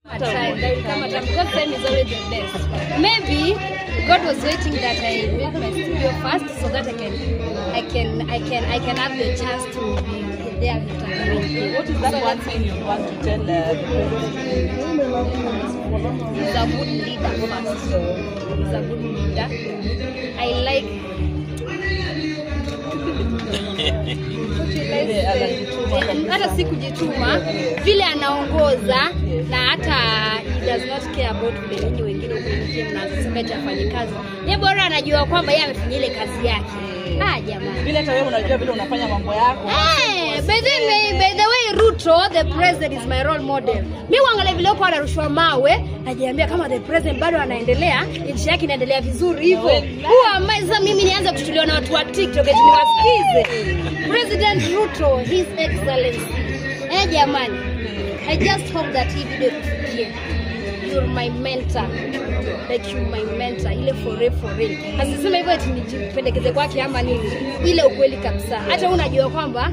Time, there will come a time, because time is always the best. Maybe God was waiting that I build my studio first so that I can have the chance to be there with him. What is that one thing you want to tell the president? He's a good leader first. He's a good leader. I like, what will I Vile say? Anajituma. Hata si kujituma, vile anaongoza, na hata he does not care about vile nyinyi wengine huku nje mnaanza sema eti afanye kazi. Ye bora anajua kwamba yeye amefanya ile kazi yake. Ah, jamani. Vile hata wewe unajua vile unafanya mambo yako. Hey, by the way, Ruto, the president, is my role model. Mi uangalia vile huko anarushwa mawe, najiambia kama the president bado anaendelea, nchi yake inaendelea vizuri hivyo. Who am I sasa mimi nianze kuchukuliwa na watu wa TikTok eti niwasikize? President Ruto, His Excellency. Eh, jamani. I just hope that hii video ikufikie. You're my mentor. Like, you my mentor, ile for real, for real. Asiseme hivyo eti nijipendekeze kwake ama nini. Ile ukweli kabisa. Hata unajua kwamba